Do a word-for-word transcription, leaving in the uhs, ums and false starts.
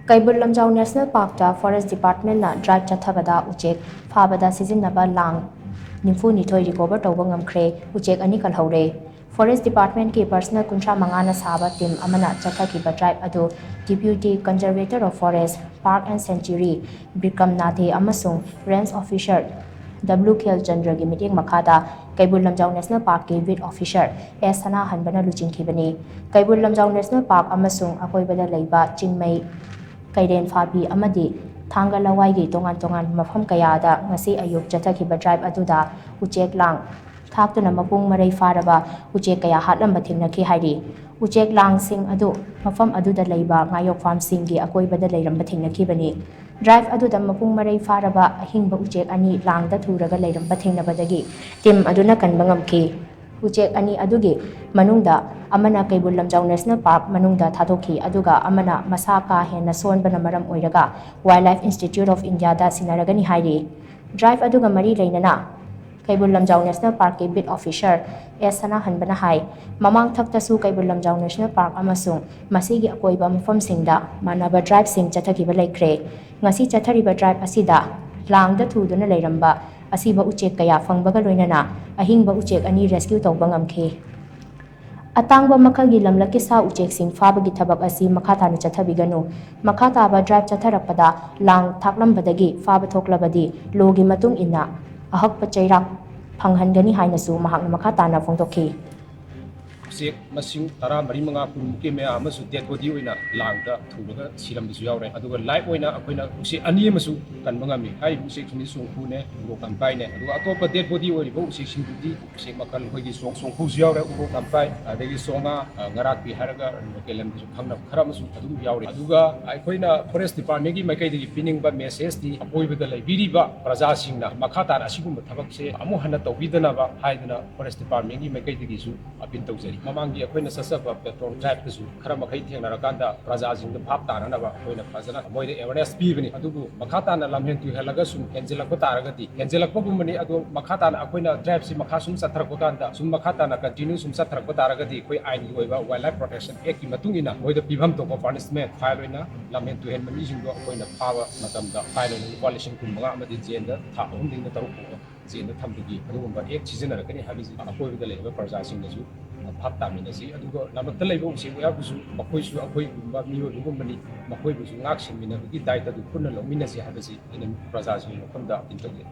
Keibul Lamjao national ꯄꯥꯔꯛꯇ forest ꯗꯤꯄꯥꯔꯠꯃꯦꯟꯅ drive ꯆꯠꯊꯕꯗ ꯎꯆꯦꯛ ꯐꯥꯕꯗ ꯁꯤꯖꯤꯟꯅꯕ ꯂꯥꯡ ꯅꯤꯐꯨꯅꯤꯊꯣꯏ ꯔꯤꯀꯣꯚꯔ ꯇꯧꯕ ꯉꯝꯈ꯭ꯔꯦ꯫ ꯎꯆꯦꯛ ꯑꯅꯤ ꯀꯜꯍꯧꯔꯦ꯫ ꯐꯣꯔꯦꯁ ꯗꯤꯄꯥꯔꯠꯃꯦꯟꯠꯀꯤ ꯄꯔꯁꯅꯦꯜ ꯀꯨꯟꯊ꯭ꯔꯥ ꯃꯉꯥꯅ ꯁꯥꯕ ꯇꯤꯝ ꯑꯃꯅ ꯆꯠꯊꯈꯤꯕ ꯗ꯭ꯔꯥꯏꯚ ꯑꯗꯨ Deputy Conservator of Forest, Park and Sanctuary Bikram Nathe ꯑꯃꯁꯨꯡ ꯔꯦꯟꯖ ꯑꯣꯐꯤꯁꯔ ꯗꯕ꯭ꯂꯤꯎ ꯈꯦꯜꯆꯟꯗ꯭ꯔꯒꯤ ꯃꯤꯠꯌꯦꯡ ꯃꯈꯥꯗ ꯀꯩꯕꯨꯜ ꯂꯝꯖꯥꯎ ꯅꯦꯁꯅꯦꯜ ꯄꯥꯔꯛꯀꯤ ꯕꯤꯠ ꯑꯣꯐꯤꯁꯔ ꯑꯦꯁ ꯁꯅꯥꯍꯟꯕꯅ ꯂꯨꯆꯤꯡꯈꯤꯕꯅꯤ꯫ ꯀꯩꯕꯨꯜ ꯂꯝꯖꯥꯎ ꯅꯦꯁꯅꯦꯜ ꯄꯥꯔꯛ ꯑꯃꯁꯨꯡ ꯑꯀꯣꯏꯕꯗ ꯂꯩꯕ ꯆꯤꯡꯃꯩ, ꯀꯩꯔꯦꯟ ꯐꯥꯕꯤ ꯑꯃꯗꯤ ꯊꯥꯡꯒ ꯂꯋꯥꯏꯒꯤ ꯇꯣꯉꯥꯟ ꯇꯣꯉꯥꯟꯕ ꯃꯐꯝ ꯀꯌꯥꯗ ꯉꯁꯤ ꯑꯌꯨꯛ ꯆꯠꯊꯈꯤꯕ ꯗ꯭ꯔꯥꯏꯚ ꯑꯗꯨꯗ ꯎꯆꯦꯛ ꯂꯥꯡ ꯊꯥꯛꯇꯨꯅ ꯃꯄꯨꯡ ꯃꯔꯩ ꯐꯥꯔꯕ ꯎꯆꯦꯛ ꯀꯌꯥ ꯍꯥꯠꯂꯝꯕ ꯊꯦꯡꯅꯈꯤ ꯍꯥꯏꯔꯤ꯫ ꯎꯆꯦꯛ ꯂꯥꯡꯁꯤꯡ ꯑꯗꯨ ꯃꯐꯝ ꯑꯗꯨꯗ ꯂꯩꯕ ꯉꯥꯌꯣꯛ ꯐꯥꯝꯁꯤꯡꯒꯤ ꯑꯀꯣꯏꯕꯗ ꯂꯩꯔꯝꯕ ꯊꯦꯡꯅꯈꯤꯕꯅꯤ꯫ ꯗ꯭ꯔꯥꯏꯚ ꯑꯗꯨꯗ ꯃꯄꯨꯡ ꯃꯔꯩ ꯐꯥꯔꯕ ꯑꯍꯤꯡꯕ ꯎꯆꯦꯛ ꯑꯅꯤ ꯂꯥꯡꯗ ꯊꯨꯔꯒ ꯂꯩꯔꯝꯕ ꯊꯦꯡꯅꯕꯗꯒꯤ ꯇꯤꯝ ꯑꯗꯨꯅ ꯀꯟꯕ ꯉꯝꯈꯤ꯫ ꯎꯆꯦꯛ ꯑꯅꯤ ꯑꯗꯨꯒꯤ ꯃꯅꯨꯡꯗ ꯑꯃꯅ ꯀꯩꯕꯨꯜ ꯂꯝꯖꯥꯎ ꯅꯦꯁꯅꯦꯜ ꯄꯥꯔꯛ ꯃꯅꯨꯡꯗ ꯊꯥꯗꯣꯛꯈꯤ, ꯑꯗꯨꯒ ꯑꯃꯅ ꯃꯁꯥ ꯀꯥ ꯍꯦꯟꯅ ꯁꯣꯟꯕꯅ ꯃꯔꯝ ꯑꯣꯏꯔꯒ Wildlife Institute of Indiaꯗ ꯁꯤꯟꯅꯔꯒꯅꯤ ꯍꯥꯏꯔꯤ꯫ ꯗ꯭ꯔꯥꯏꯚ ꯑꯗꯨꯒ ꯃꯔꯤ ꯂꯩꯅꯅ ꯀꯩꯕꯨꯜ ꯂꯝꯖꯥꯎ ꯅꯦꯁꯅꯦꯜ ꯄꯥꯔꯛꯀꯤ ꯕꯤꯠ ꯑꯣꯐꯤꯁꯔ ꯑꯦꯁ ꯁꯅꯥꯍꯟꯕꯅ ꯍꯥꯏ, ꯃꯃꯥꯡ ꯊꯛꯇꯁꯨ ꯀꯩꯕꯨꯜ ꯂꯝꯖꯥꯎ ꯅꯦꯁꯅꯦꯜ ꯄꯥꯔꯛ ꯑꯃꯁꯨꯡ ꯃꯁꯤꯒꯤ ꯑꯀꯣꯏꯕ ꯃꯐꯝꯁꯤꯡꯗ ꯃꯥꯟꯅꯕ ꯗ꯭ꯔꯥꯏꯚꯁꯤꯡ ꯆꯠꯊꯈꯤꯕ ꯂꯩꯈ꯭ꯔꯦ꯫ ꯉꯁꯤ ꯆꯠꯊꯔꯤꯕ ꯗ꯭ꯔꯥꯏꯚ ꯑꯁꯤꯗ ꯂꯥꯡꯗ ꯊꯨꯗꯨꯅ ꯂꯩꯔꯝꯕ ꯑꯁꯤꯕ ꯎꯆꯦꯛ ꯀꯌꯥ ꯐꯪꯕꯒ ꯂꯣꯏꯅꯅ ꯑꯍꯤꯡꯕ ꯎꯆꯦꯛ ꯑꯅꯤ ꯔꯦꯁꯀ꯭ꯌꯨ ꯇꯧꯕ ꯉꯝꯈꯤ꯫ ꯑꯇꯥꯡꯕ ꯃꯈꯜꯒꯤ ꯂꯝꯂꯛꯀꯤ ꯁꯥ ꯎꯆꯦꯛꯁꯤꯡ ꯐꯥꯕꯒꯤ ꯊꯕꯛ ꯑꯁꯤ ꯃꯈꯥ ꯇꯥꯅ ꯆꯠꯊꯕꯤꯒꯅꯨ꯫ ꯃꯈꯥ ꯇꯥꯕ ꯗ꯭ꯔꯥꯏꯚ ꯆꯠꯊꯔꯛꯄꯗ ꯂꯥꯡ ꯊꯥꯛꯂꯝꯕꯗꯒꯤ ꯐꯥꯕ ꯊꯣꯛꯂꯕꯗꯤ ꯂꯣꯒꯤ ꯃꯇꯨꯡ ꯏꯟꯅ ꯑꯍꯛꯄ ꯆꯩꯔꯥꯛ ꯐꯪꯍꯟꯒꯅꯤ ꯍꯥꯏꯅꯁꯨ ꯃꯍꯥꯛꯅ ꯃꯈꯥ ꯇꯥꯅ ꯐꯣꯡꯗꯣꯛꯈꯤ꯫ ꯎꯆꯦꯛ ꯃꯁꯤꯡ ꯇꯔꯥ ꯃꯔꯤ, ꯃꯉꯥ, ꯀꯨꯟꯃꯨꯛꯀꯤ ꯃꯌꯥꯝ ꯑꯃꯁꯨ ꯗꯦꯗ ꯕꯣꯗꯤ ꯑꯣꯏꯅ ꯂꯥꯡꯗ ꯊꯨꯔꯒ ꯁꯤꯔꯝꯕꯁꯨ ꯌꯥꯎꯔꯦ꯫ ꯑꯗꯨꯒ ꯂꯥꯏꯚ ꯑꯣꯏꯅ ꯑꯩꯈꯣꯏꯅ ꯎꯆꯦꯛ ꯑꯅꯤ ꯑꯃꯁꯨ ꯀꯟꯕ ꯉꯝꯃꯤ꯫ ꯍꯥꯏꯔꯤꯕ ꯎꯆꯦꯛꯁꯤꯡꯗꯤ ꯁꯣꯡꯐꯨꯅꯦ, ꯎꯔꯣꯛ ꯂꯝꯄꯥꯏꯅꯦ꯫ ꯑꯗꯨꯒ ꯑꯇꯣꯞꯄ ꯗꯦꯗ ꯕꯣꯗꯤ ꯑꯣꯏꯔꯤꯕ ꯎꯆꯦꯛꯁꯤꯡꯗꯨꯗꯤ ꯎꯆꯦꯛ ꯃꯈꯜ ꯑꯩꯈꯣꯏꯒꯤ ꯁꯣꯡ-, ꯁꯣꯡꯐꯨꯁꯨ ꯌꯥꯎꯔꯦ, ꯎꯔꯣꯛ ꯂꯝꯄꯥꯏ, ꯑꯗꯒꯤ ꯆꯣꯉꯥ, ꯑ, ꯉꯔꯥꯛꯄꯤ ꯍꯥꯏꯔꯒ ꯂꯣꯀꯦꯜ ꯂꯝꯗꯁꯨ ꯈꯪꯅꯕ ꯈꯔ ꯑꯃꯁꯨ ꯑꯗꯨꯝ ꯌꯥꯎꯔꯤ꯫ ꯑꯗꯨꯒ ꯑꯩꯈꯣꯏꯅ ꯐꯣꯔꯦꯁ ꯗꯤꯄꯥꯔꯠꯃꯦꯟꯒꯤ ꯃꯥꯏꯀꯩꯗꯒꯤ ꯄꯤꯅꯤꯡꯕ ꯃꯦꯁꯦꯖꯇꯤ ꯑꯀꯣꯏꯕꯗ ꯂꯩꯕꯤꯔꯤꯕ ꯄ꯭ꯔꯖꯥꯁꯤꯡꯅ ꯃꯈꯥ ꯇꯥꯅ ꯑꯁꯤꯒꯨꯝꯕ ꯊꯕꯛꯁꯦ ꯑꯃꯨꯛ ꯍꯟꯅ ꯇꯧꯕꯤꯗꯅꯕ ꯍꯥꯏꯗꯅ ꯐꯣꯔꯦꯁ ꯗꯤꯄꯥꯔꯠꯃꯦꯟꯒꯤ ꯃꯥꯏꯀꯩꯗꯒꯤꯁꯨ ꯑꯄꯤꯜ ꯇꯧꯖꯔꯤ꯫ ꯃꯃꯥꯡꯒꯤ ꯑꯩꯈꯣꯏꯅ ꯆꯠꯆꯕ ꯄꯦꯇ꯭ꯔꯣꯜ ꯗ꯭ꯔꯥꯏꯚꯇꯁꯨ ꯈꯔ ꯃꯈꯩ ꯊꯦꯡꯅꯔꯀꯥꯟꯗ ꯄ꯭ꯔꯖꯥꯁꯤꯡꯗ ꯚꯥꯞ ꯇꯥꯅꯅꯕ ꯑꯩꯈꯣꯏꯅ ꯐꯖꯅ ꯃꯣꯏꯗ ꯑꯦꯋꯦꯔꯅꯦꯁ ꯄꯤꯕꯅꯤ꯫ ꯑꯗꯨꯕꯨ ꯃꯈꯥ ꯇꯥꯅ ꯂꯝꯍꯦꯟ ꯇꯨꯍꯦꯜꯂꯒ ꯁꯨꯝ ꯍꯦꯟꯖꯤꯜꯂꯛꯄ ꯇꯥꯔꯒꯗꯤ, ꯍꯦꯟꯖꯤꯜꯂꯛꯄꯒꯨꯝꯕꯅꯤ꯫ ꯑꯗꯣ ꯃꯈꯥ ꯇꯥꯅ ꯑꯩꯈꯣꯏꯅ ꯗ꯭ꯔꯥꯏꯚꯁꯤ ꯃꯈꯥ ꯁꯨꯝ ꯆꯠꯊꯔꯛꯄ ꯀꯥꯟꯗ, ꯁꯨꯝ ꯃꯈꯥ ꯇꯥꯅ ꯀꯟꯇꯤꯅ꯭ꯌꯨ ꯁꯨꯝ ꯆꯠꯊꯔꯛꯄ ꯇꯥꯔꯒꯗꯤ, ꯑꯩꯈꯣꯏ ꯑꯥꯏꯟꯒꯤ ꯑꯣꯏꯕ ꯋꯥꯏꯜ ꯂꯥꯏꯐ ꯄ꯭ꯔꯣꯇꯦꯛꯁꯟ ꯑꯦꯛꯀꯤ ꯃꯇꯨꯡ ꯏꯟꯅ ꯃꯣꯏꯗ ꯄꯤꯐꯝ ꯊꯣꯛꯄ ꯄꯅꯤꯁꯃꯦꯟ, ꯐꯥꯏꯟ ꯑꯣꯏꯅ ꯂꯝꯍꯦꯟ ꯇꯨꯍꯦꯟꯕ ꯃꯤꯁꯤꯡꯗꯣ ꯑꯩꯈꯣꯏꯅ ꯐꯥꯕ ꯃꯇꯝꯗ ꯐꯥꯏꯟ ꯑꯣꯏꯅ ꯂꯨꯄꯥ ꯂꯤꯁꯤꯡ ꯀꯨꯟ ꯃꯉꯥ ꯑꯃꯗꯤ ꯖꯦꯜꯗ ꯊꯥ ꯑꯍꯨꯝꯗꯒꯤꯅ ꯇꯔꯨꯛ ꯐꯥꯎꯕ ꯖꯦꯜꯗ ꯊꯝꯕꯒꯤ ꯑꯗꯨꯒꯨꯝꯕ ꯑꯦꯛ ꯁꯤꯖꯤꯟꯅꯔꯛꯀꯅꯤ ꯍꯥꯏꯕꯁꯤ ꯑꯀꯣꯏꯕꯗ ꯂꯩꯔꯤꯕ ꯄ꯭ꯔꯖꯥꯁꯤꯡꯅꯁꯨ ꯚꯥꯞ ꯇꯥꯃꯤꯟꯅꯁꯤ꯫ ꯑꯗꯨꯒ ꯂꯝꯂꯛꯇ ꯂꯩꯕ ꯎꯆꯦꯛ ꯋꯥꯌꯥꯕꯨꯁꯨ ꯃꯈꯣꯏꯁꯨ ꯑꯩꯈꯣꯏꯒꯨꯝꯕ ꯃꯤꯑꯣꯏꯕꯒꯨꯝꯕꯅꯤ, ꯃꯈꯣꯏꯕꯨꯁꯨ ꯉꯥꯛ ꯁꯦꯟꯃꯤꯟꯅꯕꯒꯤ ꯗꯥꯏꯇꯗꯨ ꯄꯨꯟꯅ ꯂꯧꯃꯤꯟꯅꯁꯤ ꯍꯥꯏꯕꯁꯤ ꯑꯩꯅ ꯄ꯭ꯔꯖꯥꯁꯤꯡꯒꯤ ꯃꯐꯝꯗ ꯑꯄꯤꯜ ꯇꯧꯖꯩ꯫